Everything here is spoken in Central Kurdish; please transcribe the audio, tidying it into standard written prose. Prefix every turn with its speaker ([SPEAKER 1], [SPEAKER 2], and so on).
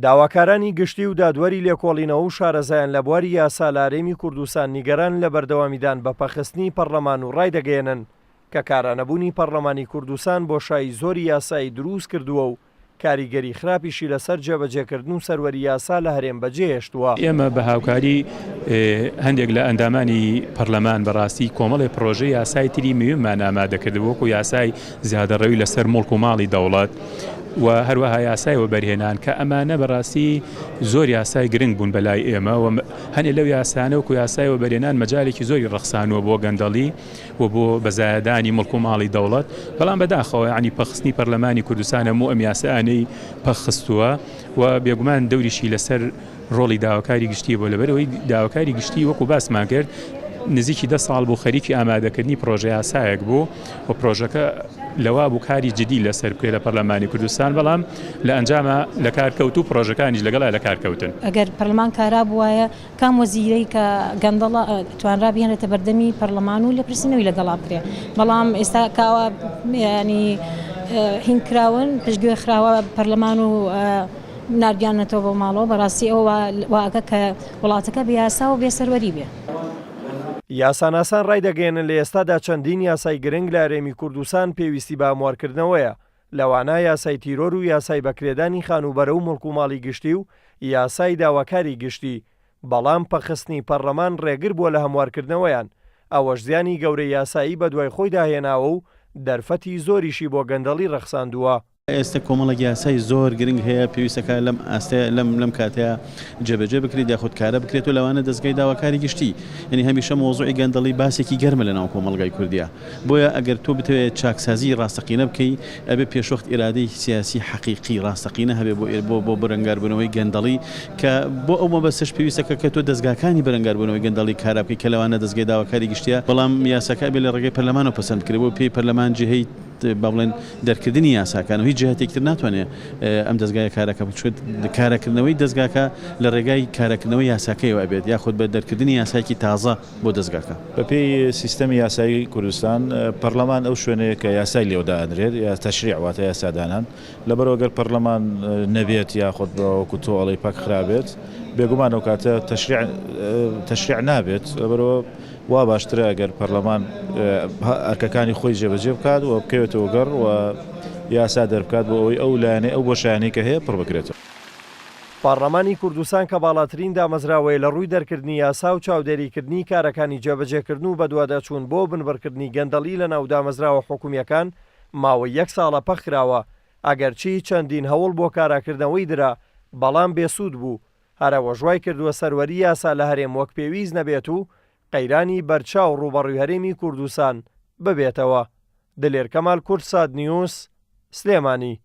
[SPEAKER 1] داواکارانی گشتی و دادوەری لێکۆڵینەوە و شارەزایان لە بواری یاسا لە هەرێمی کوردستان نیگەرانن لە بەردەوامیدان بە پەکخستنی پەڕلەمان و ڕایدەگەیەنن کە کارانەبوونی پەڕلەمانی کوردستان بۆشایی زۆری یاسایی دروست کردووە و کاریگەری خراپیشی لەسەر جێبەجێکردن و سەروەری یاسا لە هەرێم بەجێهێشتووە.
[SPEAKER 2] ئێمە بە هاوکاری هەندێک لە ئەندامانی پەرلەمان بەڕاستی کۆمەڵێ پڕۆژەی یاسای تری مهممان ئامادە کردبوو وەکو یاسای زیادەڕەوی لەسەر موڵک و ماڵی دەوڵەت و هەروەها یاسای وەبەرهێنان کە ئەمانە بەڕاستی زۆر یاسای گرنگ بوون بەلای ئێمە و هەنێ لەو یاسانە وەکو یاسای وەبەرهێنان مەجالێکی زۆری ڕەخسانووە بۆ گەندەڵی و بۆ بەزایەدانی موڵک و ماڵی دەوڵەت، بەڵام بەداخەوە یانی پەکخستنی پەرلەمانی کوردستان هەموو ئەم یاسایانەی پەکخستووە و بێگومان دەوریشی لەسەر ڕۆڵی داواکاری گشتی بووە لەبەرئەوەی داواکاری گشتی وەکو باسمان کرد نزیکی دە ساڵ بوو خەریکی ئامادەکردنی پرۆژە یاسایەک بوو و پرۆژەکە لەوا بوو کاری جدی لەسەر بکرێت لە پەرلەمانی کوردستان بەڵام لە ئەنجاما لەکار کەوت و پرۆژەکانیش لەگەڵا لەکار کەوتن.
[SPEAKER 3] ئەگەر پەرلەمان کارا بووایە کام وەزیرەی کە گەندەڵە توانرا بهێنرێتە بەردەمی پەرلەمان و لێپرسینەوەی لەگەڵا بکرێ بەڵام ئێستا کاوە ینی هین کراون پشتگوێ خراوە پەرلەمان و ناردیانەتەوە بۆ ماڵەوە بەڕاستی ئەوە واکە کە وڵاتەکە بێ یاسا و بێ سەروەری بێ.
[SPEAKER 1] یاساناسان ڕایدەگەیەنن لە ئێستادا چەندین یاسای گرنگ لە هەرێمی کوردستان پێویستی بە هەموارکردنەوەیە، لەوانە یاسای تیرۆر و یاسای بەکرێدانی خانووبەرە و موڵک و ماڵی گشتی و یاسای داواکاری گشتی، بەڵام پەکخستنی پەرلەمان ڕێگر بووە لە هەموارکردنەوەیان، ئەوەش زیانی گەورەی یاسایی بەدوای خۆیدا هێناوە و دەرفەتی زۆریشی بۆ گەندەڵی ڕەخساندووە.
[SPEAKER 4] ئێستە کۆمەڵێک یاسای زۆر گرنگ هەیە پێویستەکە لەم ئاستەیە لەم لەم کاتەیە جێبەجێ بکرێت یاخود کارە بکرێت و لەوانە دەزگای داواکاری گشتی یعنی هەمیشە مەوزوعی گەندەڵی باسێکی گەرمە لە ناو کۆمەڵگای کوردیا بۆیە ئەگەر تۆ بتەوێت چاکسازی ڕاستەقینە بکەی ئەبێ پێشوەخت ئیرادەی سیاسی حەقیقی ڕاستەقینە هەبێ بۆ بۆ بۆ بەرەنگاربوونەوەی گەندەڵی کە بۆ ئەو مەبەستەش پێویستە کە تۆ دەزگاکانی بەرەنگاربوونەوەی گەندەڵی کارا بکەی کە لەوانە دەزگای داواکاری گشتیە بەڵام یاساکە ئەبێ لە ڕێگەی پەرلەمانەوە پەسەند بکرێ بۆ پێی پەرلەمان جێی با بڵێن دەرکردنی یاساکان و هیچ جهتێکی تر ناتوانێت ئەم دەزگایە کارەکە بچێت کارەکردنەوەی دەزگاکە لە ڕێگای کارەکردنەوەی یاساکەیەوە ئەبێت یاخود بە دەرکردنی یاسایەکی تازە بۆ دەزگاکە.
[SPEAKER 5] بەپێی سیستەمی یاسایی کوردستان پەرلەمان ئەو شوێنەیە کە یاسای لێوە دائەنرێت یا تەشریع واتە یاسادانان لەبەرئەوە گەر پەرلەمان نەبێت یاخود بە وەکو تۆ ئەڵێی پەک خرابێت بێگومان ئەو کاتە تەشریع تەشریع نابێت لەبەرئەوە وا باشترە ئەگەر پەرلەمان ئەرکەکانی خۆی جێبەجێ بکات و بکەوێتەوە گەڕ و یاسا دەربکات بۆ ئەوەی ئەو لایەنەی ئەو بۆشایانەی کە هەیە پڕ بکرێتەوە.
[SPEAKER 1] پەڕلەمانی کوردستان کە باڵاترین دامەزراوەیە لە ڕووی دەرکردنی یاسا و چاودێریکردنی کارەکانی جێبەجێکردن و بەدواداچوون بۆ بنبڕکردنی گەندەڵی لە ناو دامەزراوە حکومییەکان ماوەی یەک ساڵە پەکخراوە، ئەگەرچی چەندین هەوڵ بۆ کاراکردنەوەی درا، بەڵام بێسوود بوو، هەر ئەوەش وایکردووە سەروەری یاسا لە هەرێم وەک پێویست نەبێت و قەیرانی بەرچاو ڕووبەڕووی هەرێمی کوردستان ببێتەوە. دلێر کەمال کوردسات نیوز، سلێمانی.